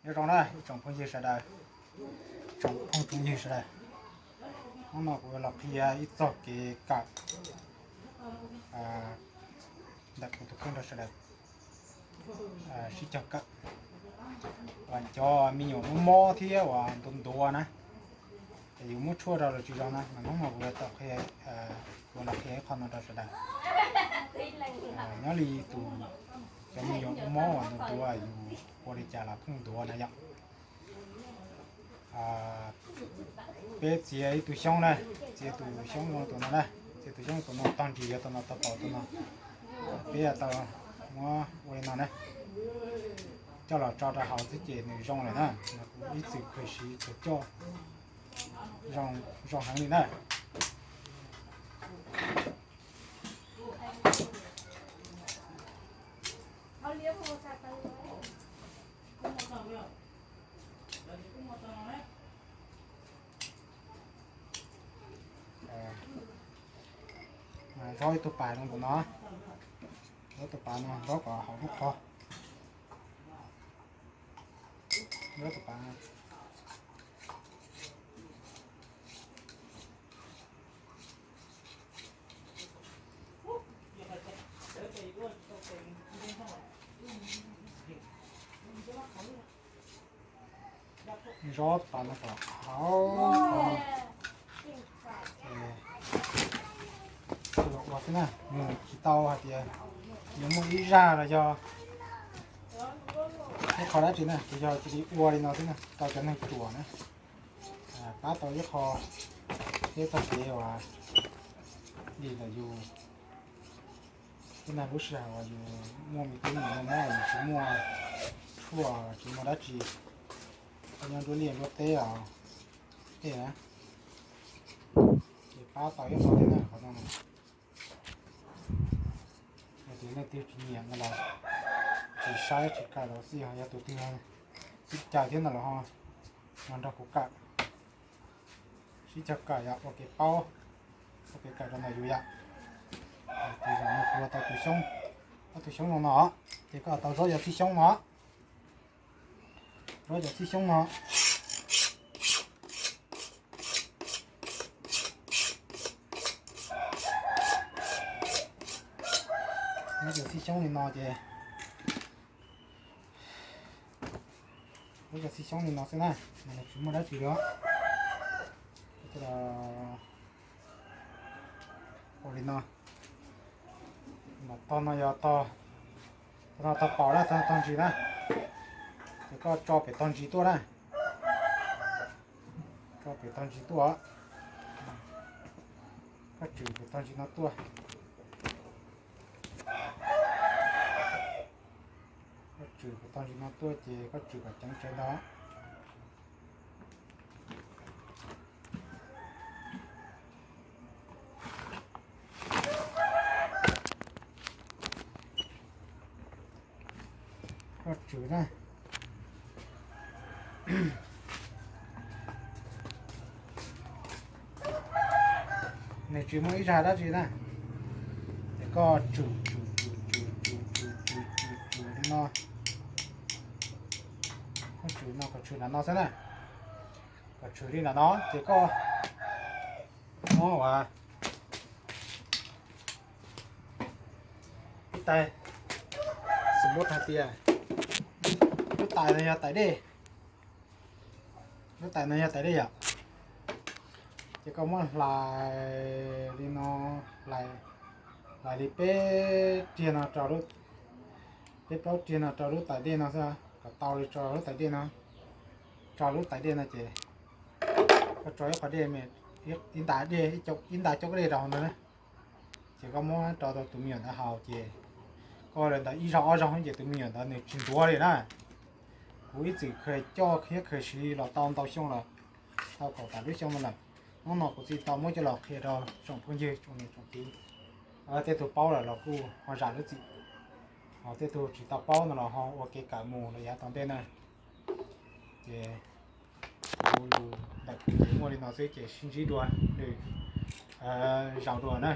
Nyob zoo na ib tsoom phooj ywg sawv daws, tsoom phooj tsoom ywg sawv daws, hnub no kuv los qhia ib txoj kev kawm ntawm kuv tus kheej rau sawv daws sib cog kawm. Uas cov me nyuam mob mob thiab uas ntuav ntuav na, ces yus muab tshuaj rau los tsis zoo na, mas hnub no kuv yuav tau qhia, kuv los qhia ib qho no rau sawv daws. Nyob li tus, cov me nyuam mob mob uas ntuav ntuav yus ua li cas los pheej ntuav na yom. Peb txiav ib tug xyoob na, txiav tus xyoob tus no na, txiav tus xyoob tus no tog ntsis, yog tus no tau pom tus no. Peb tau muab ua li no na, coj los tso rau hauv xwb ces nws zoo lawm na. Mas kuv ib txwm khaws siv khaws coj zoo heev li na. Zob ib tug pas no ntawm no, zob tus pas no zob kom haum lub qhov, zob tus pas. Zob tus pas no kom haum, ua xwb na, nws tsis tau hais tias yuav muaj ib zaj los yog ib qho dab tsi na, ces yog cia li ua li no xwb na, rau cov neeg ruam na. Pab tau ib qho thiab txoj kev uas dim ntawm yus, twb yog lub sij hawm uas yus muaj me tub me nyuam mob mob, yus tsis muaj tshuaj tsis muaj dab tsi, koj nyob nruab liaj nruab teb os, tej na, ces pab tau ib qho thiab na qhov no. Yog tias leej twg tsis nyiam no los tsis saib tsis kawm los xij, ho yog tus twg xij caw thiab no los ho nrog kuv kawm, sib cog kawm yom, ua kev paub, ua kev kawm rau ntawm yus yom. Ces zaum no kuv tau tus xyoob, ob tug xyoob no no, ces koj tau zob yog txij xyoob no. Zob cov txij xyoob no, zob cov txij xyoob li no ces, zob cov txij xyoob li no xwb na, mas nws tsis muaj dab tsi li os. Ua li no, mas tog no yog tog, tog no tog paus na, tog no tog ntsis na, ces koj tso pem tog ntsis tuaj na. Tso pem tog ntsis tuaj, koj tswm pem tog ntsis no tuaj, koj tswm pem tog ntsis no tuaj ces koj tswm kom ceev tsawv ntag. Koj tswm na, nws tsis muaj ib zaj dab tsi na, ces koj tswm tswm tswm tswm tswm tswm tswm tswm tswm li no, koj tswm no, koj tswm nram no xwb na, koj tswm li nram no ces koj muab ua ib tais, xws li hais tias lub tais no yog tais dej, lub tais no yog tais dej yom, ces koj muab hlais li no, hlais, hlais li peb riag no rau, peb plaub riag no rau lub tais dej no xwb, kom tau li tso lub tais dej no, tso lub tais dej no ces koj tso ib qho dej, ib nta dej, ib nta coob dej rau hauv no na, ces koj muab rau tus me nyuam ntawd haus ces koj ua li ntawd ib zaug ob zaug ces tus me nyuam ntawd nws tsis ntuav li na. Kuv ib txwm khaws coj thiab khaws siv los tau ntau xyoo lawm, tau kaum tawm lub xyoo no lawm. Hnub no kuv thiaj tau muab coj los qhia rau tsoom phooj ywg tsoom niam tsoom txiv. Tej tug paub lawm los kuj ho zam lub txim, ho tej tug tsis tau paub no los ho ua kev kawm mus los yav tom ntej na. Ces kuv lus ntawm kuv ces muaj li no xwb ces sib ntsib dua lwm zaus dua na.